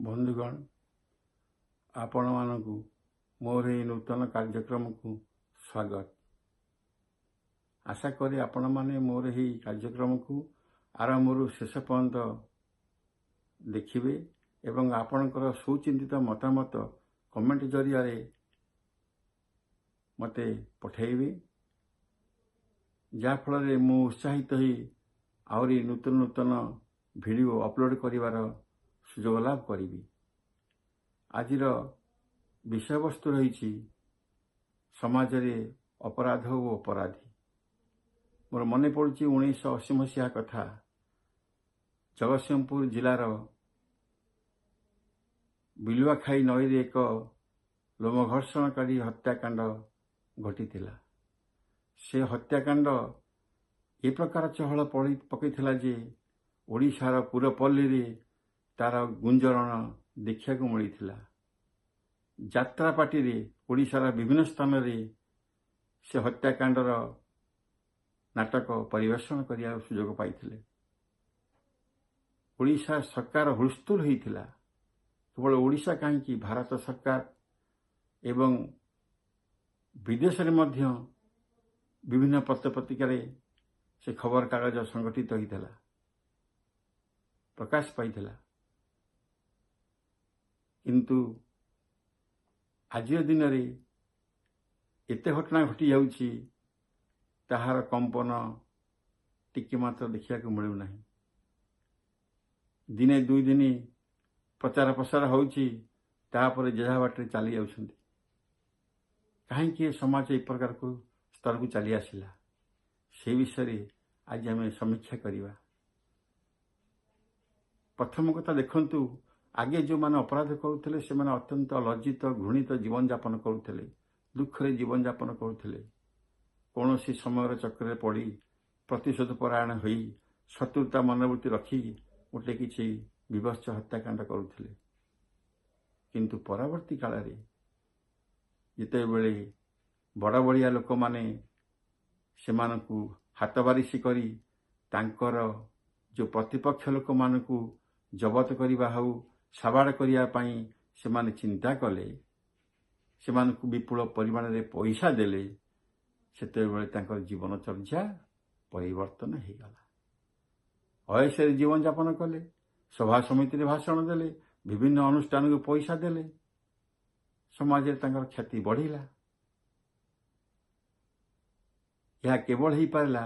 ବନ୍ଧୁଗଣ, ଆପଣମାନଙ୍କୁ ମୋର ଏହି ନୂତନ କାର୍ଯ୍ୟକ୍ରମକୁ ସ୍ୱାଗତ। ଆଶା କରେ ଆପଣମାନେ ମୋର ଏହି କାର୍ଯ୍ୟକ୍ରମକୁ ଆରମ୍ଭରୁ ଶେଷ ପର୍ଯ୍ୟନ୍ତ ଦେଖିବେ ଏବଂ ଆପଣଙ୍କର ସୁଚିନ୍ତିତ ମତାମତ କମେଣ୍ଟ ଜରିଆରେ ମୋତେ ପଠାଇବେ, ଯାହାଫଳରେ ମୁଁ ଉତ୍ସାହିତ ହୋଇ ଆହୁରି ନୂତନ ନୂତନ ଭିଡ଼ିଓ ଅପଲୋଡ଼ କରିବାର ସୁଯୋଗ ଲାଭ କରିବି। ଆଜିର ବିଷୟବସ୍ତୁ ରହିଛି ସମାଜରେ ଅପରାଧ ଓ ଅପରାଧୀ। ମୋର ମନେ ପଡ଼ୁଛି 1980 ମସିହା କଥା। ଜଗତସିଂହପୁର ଜିଲ୍ଲାର ବିଲୁଆଖାଇ ନଈରେ ଏକ ଲୋମଘର୍ଷଣକାରୀ ହତ୍ୟାକାଣ୍ଡ ଘଟିଥିଲା। ସେ ହତ୍ୟାକାଣ୍ଡ ଏ ପ୍ରକାର ଚହଳ ପକାଇଥିଲା ଯେ ଓଡ଼ିଶାର ପୁରପଲ୍ଲୀରେ ତାର ଗୁଞ୍ଜରଣ ଦେଖିବାକୁ ମିଳିଥିଲା। ଯାତ୍ରା ପାର୍ଟିରେ ଓଡ଼ିଶାର ବିଭିନ୍ନ ସ୍ଥାନରେ ସେ ହତ୍ୟାକାଣ୍ଡର ନାଟକ ପରିବେଷଣ କରିବାର ସୁଯୋଗ ପାଇଥିଲେ। ଓଡ଼ିଶା ସରକାର ହୁଳସ୍ତୁଲ ହୋଇଥିଲା। କେବଳ ଓଡ଼ିଶା କାହିଁକି, ଭାରତ ସରକାର ଏବଂ ବିଦେଶରେ ମଧ୍ୟ ବିଭିନ୍ନ ପତ୍ରପତ୍ରିକାରେ ସେ ଖବରକାଗଜ ସଂଗଠିତ ହୋଇଥିଲା, ପ୍ରକାଶ ପାଇଥିଲା। କିନ୍ତୁ ଆଜିର ଦିନରେ ଏତେ ଘଟଣା ଘଟିଯାଉଛି, ତାହାର କମ୍ପନ ଟିକେ ମାତ୍ର ଦେଖିବାକୁ ମିଳୁନାହିଁ। ଦିନେ ଦୁଇ ଦିନ ପ୍ରଚାର ପ୍ରସାର ହେଉଛି, ତାପରେ ଯେଝା ବାଟରେ ଚାଲି ଯାଉଛନ୍ତି। କାହିଁକି ଏ ସମାଜ ଏ ପ୍ରକାରକୁ ସ୍ତରକୁ ଚାଲି ଆସିଲା, ସେ ବିଷୟରେ ଆଜି ଆମେ ସମୀକ୍ଷା କରିବା। ପ୍ରଥମ କଥା ଦେଖନ୍ତୁ, ଆଗେ ଯେଉଁମାନେ ଅପରାଧ କରୁଥିଲେ ସେମାନେ ଅତ୍ୟନ୍ତ ଲଜ୍ଜିତ, ଘୃଣିତ ଜୀବନଯାପନ କରୁଥିଲେ, ଦୁଃଖରେ ଜୀବନଯାପନ କରୁଥିଲେ। କୌଣସି ସମୟର ଚକ୍ରରେ ପଡ଼ି ପ୍ରତିଶୋଧ ପରାୟଣ ହୋଇ ଶତ୍ରୁତା ମନୋବୃତ୍ତି ରଖି ଗୋଟେ କିଛି ବିଭତ୍ସ ହତ୍ୟାକାଣ୍ଡ କରୁଥିଲେ। କିନ୍ତୁ ପରବର୍ତ୍ତୀ କାଳରେ ଯେତେବେଳେ ବଡ଼ ବଡ଼ିଆ ଲୋକମାନେ ସେମାନଙ୍କୁ ହାତବାରିସି କରି ତାଙ୍କର ଯେଉଁ ପ୍ରତିପକ୍ଷ ଲୋକମାନଙ୍କୁ ଜବତ କରିବା ହେଉ, ସାବାଡ଼ କରିବା ପାଇଁ ସେମାନେ ଚିନ୍ତା କଲେ, ସେମାନଙ୍କୁ ବିପୁଳ ପରିମାଣରେ ପଇସା ଦେଲେ, ସେତେବେଳେ ତାଙ୍କର ଜୀବନଚର୍ଯ୍ୟା ପରିବର୍ତ୍ତନ ହେଇଗଲା। ଅୟସରେ ଜୀବନଯାପନ କଲେ, ସଭା ସମିତିରେ ଭାଷଣ ଦେଲେ, ବିଭିନ୍ନ ଅନୁଷ୍ଠାନକୁ ପଇସା ଦେଲେ, ସମାଜରେ ତାଙ୍କର ଖ୍ୟାତି ବଢ଼ିଲା। ଏହା କେବଳ ହେଇପାରିଲା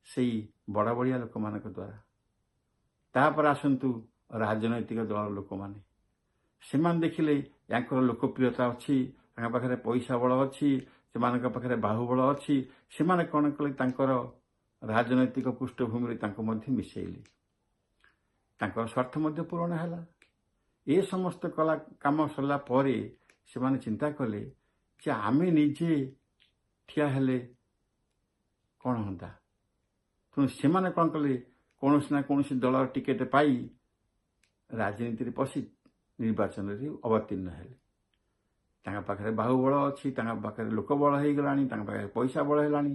ସେଇ ବଡ଼ ବଡ଼ିଆ ଲୋକମାନଙ୍କ ଦ୍ୱାରା। ତାପରେ ଆସନ୍ତୁ ରାଜନୈତିକ ଦଳର ଲୋକମାନେ। ସେମାନେ ଦେଖିଲେ ୟାଙ୍କର ଲୋକପ୍ରିୟତା ଅଛି, ତାଙ୍କ ପାଖରେ ପଇସା ବଳ ଅଛି, ସେମାନଙ୍କ ପାଖରେ ବାହୁବଳ ଅଛି। ସେମାନେ କ'ଣ କଲେ, ତାଙ୍କର ରାଜନୈତିକ ପୃଷ୍ଠଭୂମିରେ ତାଙ୍କୁ ମଧ୍ୟ ମିଶାଇଲେ, ତାଙ୍କର ସ୍ୱାର୍ଥ ମଧ୍ୟ ପୂରଣ ହେଲା। ଏ ସମସ୍ତ କଲା କାମ ସରିଲା ପରେ ସେମାନେ ଚିନ୍ତା କଲେ ଯେ ଆମେ ନିଜେ ଠିଆ ହେଲେ କ'ଣ ହୁଅନ୍ତା। ତେଣୁ ସେମାନେ କ'ଣ କଲେ, କୌଣସି ନା କୌଣସି ଦଳର ଟିକେଟ୍ ପାଇ ରାଜନୀତିରେ ପଶି ନିର୍ବାଚନରେ ଅବତୀର୍ଣ୍ଣ ହେଲେ। ତାଙ୍କ ପାଖରେ ବାହୁବଳ ଅଛି, ତାଙ୍କ ପାଖରେ ଲୋକ ବଳ ହେଇଗଲାଣି, ତାଙ୍କ ପାଖରେ ପଇସା ବଳ ହେଲାଣି।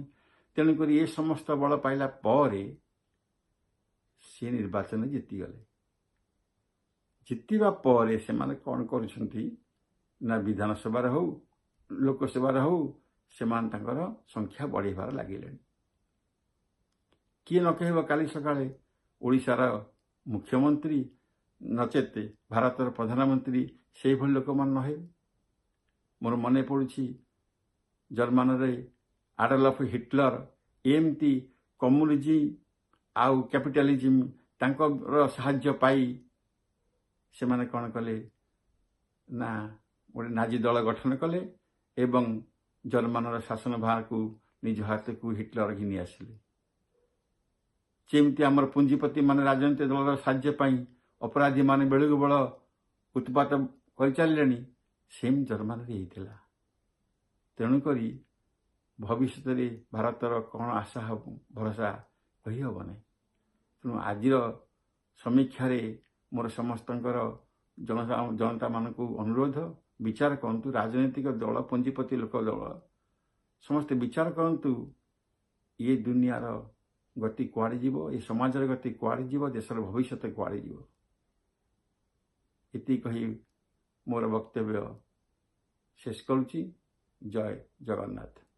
ତେଣୁକରି ଏ ସମସ୍ତ ବଳ ପାଇଲା ପରେ ସିଏ ନିର୍ବାଚନରେ ଜିତିଗଲେ। ଜିତିବା ପରେ ସେମାନେ କ'ଣ କରୁଛନ୍ତି ନା, ବିଧାନସଭାରେ ହଉ, ଲୋକସଭାରେ ହଉ, ସେମାନେ ତାଙ୍କର ସଂଖ୍ୟା ବଢ଼େଇବାର ଲାଗିଲେଣି। କିଏ ନ କହିବ କାଲି ସକାଳେ ଓଡ଼ିଶାର ମୁଖ୍ୟମନ୍ତ୍ରୀ ନଚେତ ଭାରତର ପ୍ରଧାନମନ୍ତ୍ରୀ ସେଇଭଳି ଲୋକମାନେ ନ ହେବେ। ମୋର ମନେ ପଡ଼ୁଛି ଜର୍ମାନରେ ଆଡଲଫ ହିଟଲର ଏମିତି କମ୍ୟୁନିଜିମ୍ ଆଉ କ୍ୟାପିଟାଲିଜିମ୍ ତାଙ୍କର ସାହାଯ୍ୟ ପାଇ ସେମାନେ କ'ଣ କଲେ ନା, ଗୋଟେ ନାଜି ଦଳ ଗଠନ କଲେ ଏବଂ ଜର୍ମାନର ଶାସନ ଭାରକୁ ନିଜ ହାତକୁ ହିଟଲର ଘିନି ଆସିଲେ। ଯେମିତି ଆମର ପୁଞ୍ଜିପତି ମାନେ ରାଜନୈତିକ ଦଳର ସାହାଯ୍ୟ ପାଇଁ ଅପରାଧୀମାନେ ବେଳକୁ ବେଳ ଉତ୍ପାତ କରିଚାଲିଲେଣି, ସେମ୍ ଜର୍ମାନରେ ହେଇଥିଲା। ତେଣୁକରି ଭବିଷ୍ୟତରେ ଭାରତର କ'ଣ ଆଶା ଭରସା କହିହେବ ନାହିଁ। ତେଣୁ ଆଜିର ସମୀକ୍ଷାରେ ମୋର ସମସ୍ତଙ୍କର ଜନତାମାନଙ୍କୁ ଅନୁରୋଧ, ବିଚାର କରନ୍ତୁ। ରାଜନୈତିକ ଦଳ, ପୁଞ୍ଜିପତି ଲୋକ ଦଳ ସମସ୍ତେ ବିଚାର କରନ୍ତୁ, ଇଏ ଦୁନିଆର ଗତି କୁଆଡ଼େ ଯିବ, ଏ ସମାଜର ଗତି କୁଆଡ଼େ ଯିବ, ଦେଶର ଭବିଷ୍ୟତ କୁଆଡ଼େ ଯିବ। ଏତିକି କହି ମୋର ବକ୍ତବ୍ୟ ଶେଷ କରୁଛି। ଜୟ ଜଗନ୍ନାଥ।